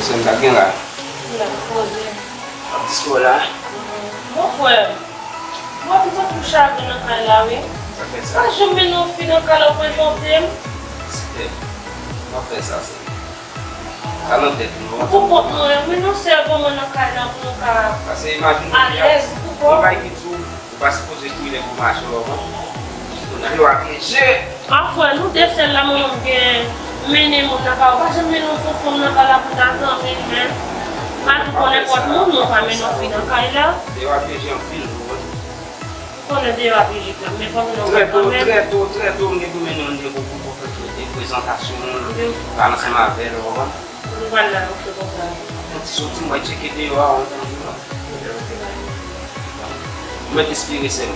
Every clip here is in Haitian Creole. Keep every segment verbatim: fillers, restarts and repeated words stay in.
Sè m, sa k gen la? M la poze. W ap dispo la? Bon, frè m, m ap tankou chagren nan kay la, wi. Sa fè sa? Pa janm mennen yon fi nan kay la w prezante m. Sè, w ap fè sa, sè. Sa nan tèt ou, non? Pou kont mwen, mennen yon sèl manman nan kay la pou nou ka alèz, pou kont. Ou pa sipoze kouye pou mache, w konprann? Ou nan yo a pyeje. A frè, nou de sèl la manman m gen mennen moun nan kay. Ou pa janm mennen yon fanm nan kay la pou ta zanmi l, men. Malgre pou nenpòt moun, nou pa mennen yon fi nan kay la. Deyò a pyeje anpil, ou konprann? M konnen deyò a pyeje kanmenm, men fò m mennen yon kanmenm. Trè to, trè to, trè to, m gen pou mennen yon moun pou, pou, pou fè prezantasyon, pale ansanm avè l, ou konprann? Nou pral la, oke, konsa. Yon ti soti, mwen tcheke deyò a, ou konprann? Ou mèt espere, sè m.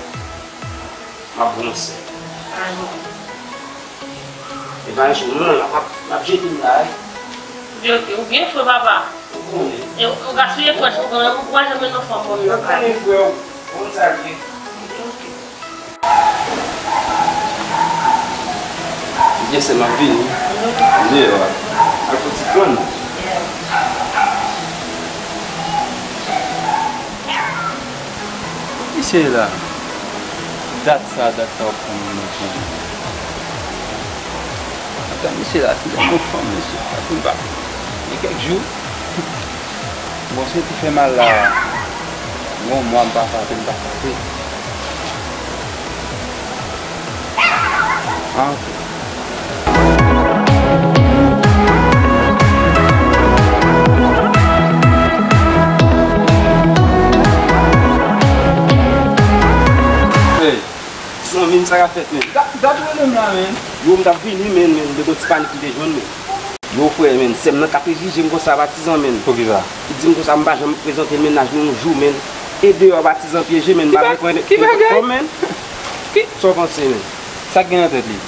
M ap bon sè. Amen. E pa yon sou non, l ap, l ap jete m la, wi. Oke, ou byen fre, papa. Ou konnen. E ou gaspiye fòs ou, ou pa janm mennen yon fanm ban m nan kay. Ou konnen, frè, ou konn sa l ye. Oke. Byen, sè m ap vini. Deyò a. Al fè ti pran. Misye la, dat sa, dat sa w ap pran moun nan pran. Ata misye la, se yon bon fanm, mesye. Sa pou l pa gen kèk jou. Bon, se te fè mal la. Yon mwa m pa frape, m pa frape. An. Hey, zanmi m, sa k ap fèt, men? Dat, dat ou rele m la, men. Yo, m t ap vini, men, men, m te gon ti panik m te jwenn, men. Yo, frè, men, sè m nan ka prejije m konsa, patizan, men. Poukisa? Li di m konsa, m pa janm prezante l mennaj nou yon jou, men. E deyò, patizan pyeje, men, m pa rekonèt. Ki bagay? Ki bagay? Sa w panse, men? Sa k gen nan tèt li?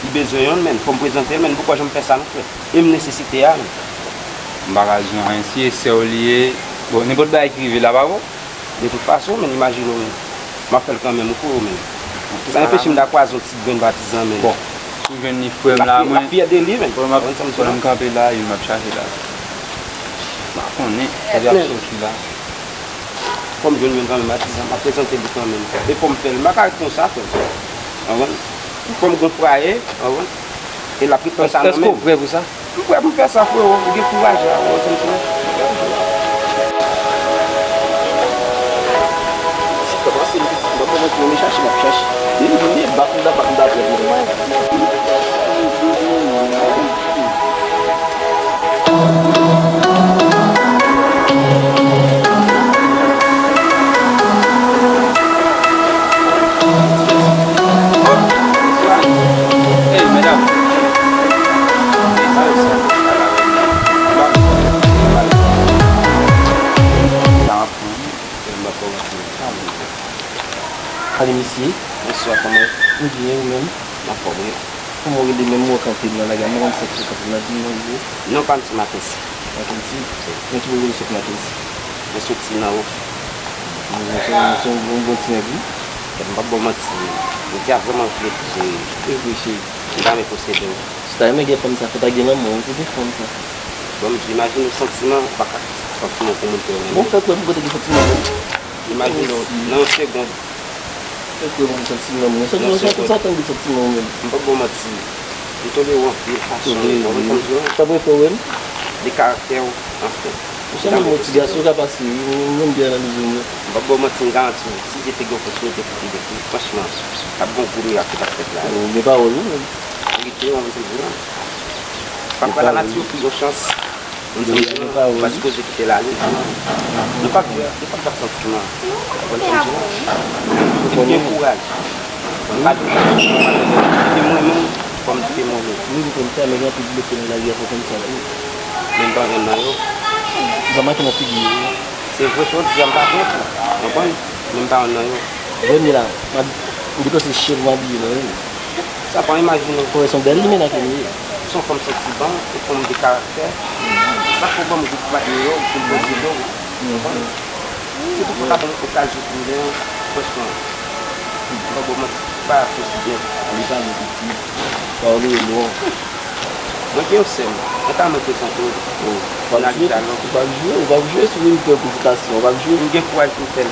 Li bezwen yonn, men. Fò m prezante l, men. Poukò janm fè sa, non, frè? E m nesesite a, men. M pa ka di w anyen, si e sè w li ye. Bon, nenpòt bagay ki rive la, pa bon? De tout fason, men imajine w, men. M ap fè l kanmenm, ou frè, men. Sa enpeche m ta kwaze yon ti grenn patizan, men. Bon, si w jwenn li, frè m la, mwen. M ap fyè de li, men. Pandan m ap, pandan m kanpe la, youn m ap chache la. M pa konnen, kote l ap soti la. Fò m jwenn youn kanmenm, patizan, m ap prezante li kanmenm. E fò m fè l, m pa ka ret konsa, frè. Ou konprann? Fò m gon fwaye, ou konprann? E l ap ret konsa nan men m. Èske w prè pou sa? M prè pou m fè sa, frewo. Ou gen kouraj la, ou konprann sa m di w? Si kòmanse m pitit, m pa kòmanse, m chache, m ap chache. Depi m vin bak m ta, bak m ta prè pou mwen. Hey, medam. Sa yo sa. Ale, mesye. Bonswa, kòman w ye? M byen, ou menm? M anfòm, wi. Kòman w rele menm? Ou kanpe nan lari a, m pa konn sa k fè w kanpe nan di m non, wi. Non pa m se Makensi. Makensi? Wi. Nan ki kote w sot Makensi? Mwen soti nan ou. Mwen se yon, se yon bon, bon ti nèg, wi. Kèt, m p ap ba w manti. Mwen te vrèman vle pou se. E vre, cheri. M ta renmen posede w. Si w ta renmen gen fanm sa, fò w ta gen lanmou, wi, se te fanm sa. Bon, m di, imajine w santiman, ou pa ka santiman pou moun ke w renmen. Bon, fè kwè m kote gen santiman, bon. Imajine w, nan yon segond, Fè kwè m santiman mwen. Santiman, sa, sa tankou santiman mwen. M p ap ba w manti. M tonbe w anpil fason. Tonbe, wi. Ou konprann sa m di w? Sa mwen fè w wè m? De karaktè w, anfen. Ou sanble yon ti gason ka pase, wi. Ou menm byen analize w. M p ap ba w manti, m garanti w. Si Dye te gen opòtinite pou m dekri, franchman, t ap gon gwo mirak ki t ap fèt la, wi. Ou gen pawòl, wi, menm. Verite, wi, mwen te di w la. Papa lanati ofri yon chans. Ou konprann sa m di w la? Ou pa sipoze kite l ale. Nou p ap, nou p ap bat santiman. Ou konprann sa m di w la? Epi gen kouraj. Pa di, kite m renmen w, fò m kite m renmen w. Wi, m konn sa, men gen anpil blofè nan lari a, fò w konn sa tou. Men m pa jwenn nan yo. M pa manke nan figi yo. Se vre, sa w di a, m pa jwenn tou. Ou konprann? Men m pa jwenn nan yo. Jwenn li la, m ap, m depanse chè pou m abiye nan li. Sa pa imajine w. Fò wè se yon bèl limen nan ke li ye. Se yon fanm santiman, se yon fanm de karaktè. Sa fè w ban m gwo kout bat deyò, pou m poze do. Ou konprann? Se tout fwa w ta ban m okazyon pou m gen, franchman, m p ap ba w manti, pa posib nèt. Li pa gen piti. Pa w li non. Mwen gen yon sè m, mwen ta renmen prezante w. Ou p ap jwe, ou p ap jwe, ou p ap jwe sou limite reprezentasyon, ou p ap jwe. M gen kouraj pou m fè l.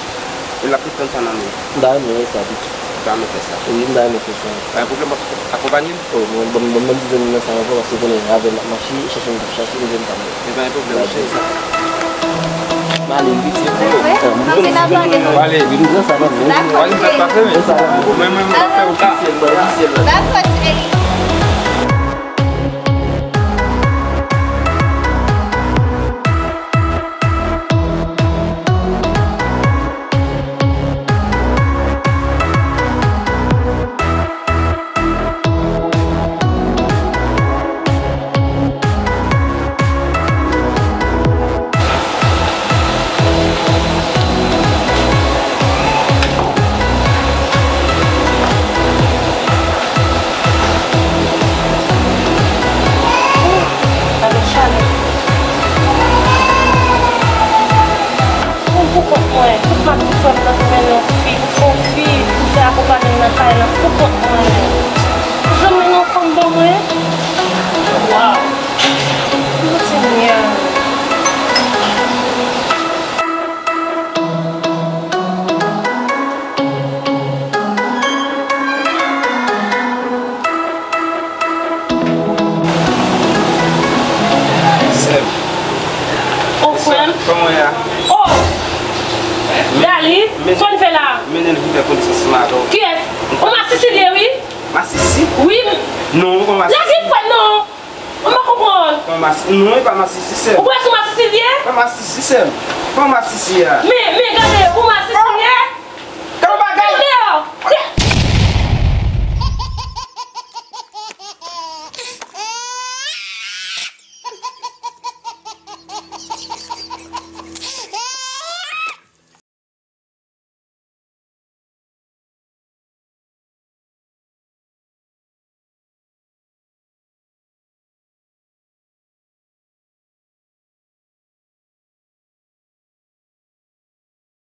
E l ap ret tann sa nan men. M ta renmen wè sa, pitit. Ou ta renmen fè sa? Wi, m ta renmen fè sa. Pa gen pwoblèm, m ap akonpanye l. Oh, mwen, ban m, ban m, ban m di zanmi nan sa ankò, paske w konnen avè l m ap mache, chache m t ap chache, m jwenn pa m. E pa gen pwoblèm, cheri. M ale, pitit. Wi, wi. Anpil ap pale. M ale, wi, m pran sa nan men w. Dakò, cheri. Mwen menm, m ap fè w sa. Dakò, cheri. Mwen pou kont mwen, tout m ap di frè m nan pou mennen yon fi, pou fè yon fi, pou fè akonpanye m nan kay lan pou kont mwen. Ou janm mennen yon fanm ban mwen? Waw! Senyè. Sè m. Oh, frè m. Kòman w ye a? Oh! Dali, sa w fè la? Mennen l vin fè konesans ansanm avè w. Kiyès? Ou masisi l ye, wi. Masisi? Wi. Non, ou pa masisi. Lage frè m, non. Mwen pa konprann. Kòman masi-, non, e pa masisi, sè m. Ou kwè se masisi l ye? Pa masisi, sè m. Kòman masisi a? Men, men, gade, ou masisi.